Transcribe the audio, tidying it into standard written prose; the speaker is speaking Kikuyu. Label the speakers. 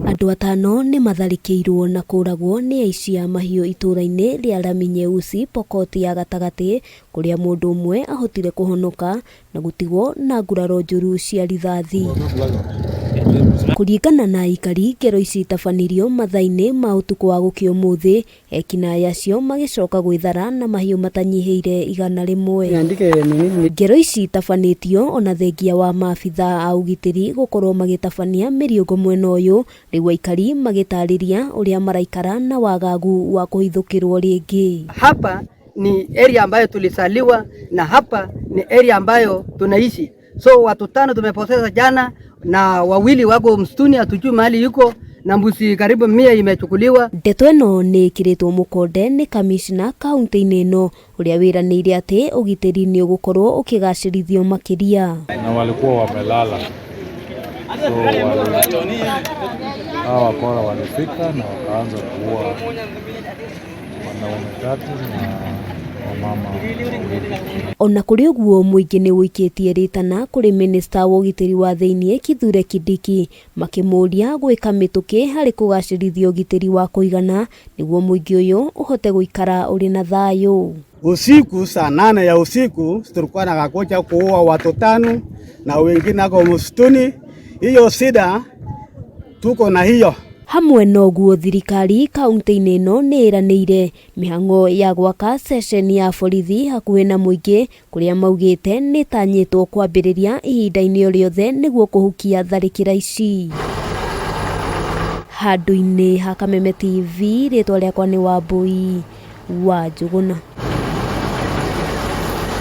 Speaker 1: Andũ atano nĩ matharĩkĩirwo na kũragwo nĩ aici a mahiũ itũũra-inĩ rĩa Lami Nyeusi, Pokot ya gatagatĩ, kũrĩa mũndũ ũmwe ahotire kũhonoka na gũtigwo na nguraro njũru cia rithathi. Kũringana na aikari, ngero ici itabanirio mathaa-inĩ ma ũtukũ wa gũkĩa ũmũthĩ, ekinaĩ acio magĩcoka gwĩthara na mahiũ matanyihĩire 100. Ngero ici itabanĩtio ona thengia wa maabithaa a ũgitĩri gũkorwo magĩtabania mĩriũngũ mwena ũyũ, rĩu aikari magĩtarĩria ũrĩa maraikara na wagagu wa kũhithũkĩrwo rĩngĩ.
Speaker 2: Hapa ni area ambayo tulizaliwa na hapa ni area ambayo tunaishi. So watu tano tumepoteza jana na wawili wako msituni, hatujui mahali yuko na mbuzi karibu 100 imechukuliwa.
Speaker 1: Ndeto ĩno nĩ ĩkĩrĩtwo mũkonde nĩ kamishna kaunti-inĩ ĩno ũrĩa wĩranĩire atĩ ũgitĩri nĩ ũgũkorwo ũkĩgacĩrithio makĩria.
Speaker 3: Na walikuwa wamelala, so hawa wakora walifika na wakaanza kuua wanaume tatu na wamama wawili.
Speaker 1: Ona kũrĩ ũguo, mũingĩ nĩ ũikĩtie rĩtana kũrĩ minista wa ũgitĩri wa thĩiniĩ Kithure Kindiki, makĩmũũria gwĩka mĩtũkĩ harĩ kũgacĩrithia ũgitĩri wa kũigana nĩguo mũingĩ ũyũ ũhote gũikara ũrĩ na thayũ.
Speaker 4: Usiku saa 8 ya usiku tulikuwa na kakocha kuua watu tano na wengine ako msituni. Hiyo shida tuko na hiyo.
Speaker 1: Hamwe na ũguo, thirikari kaunti-inĩ ĩno nĩ ĩranĩire mĩhang'o ya gwaka ceceni ya borithi hakuhĩ na mũingĩ, kũrĩa maugĩte nĩ ĩtanyĩtwo kwambĩrĩria ihinda-inĩ o rĩothe nĩguo kũhukia tharĩkĩra ici. Handũ-inĩ ha Kameme TV, rĩtwa rĩakwa nĩ Wambui wa Njũgũna.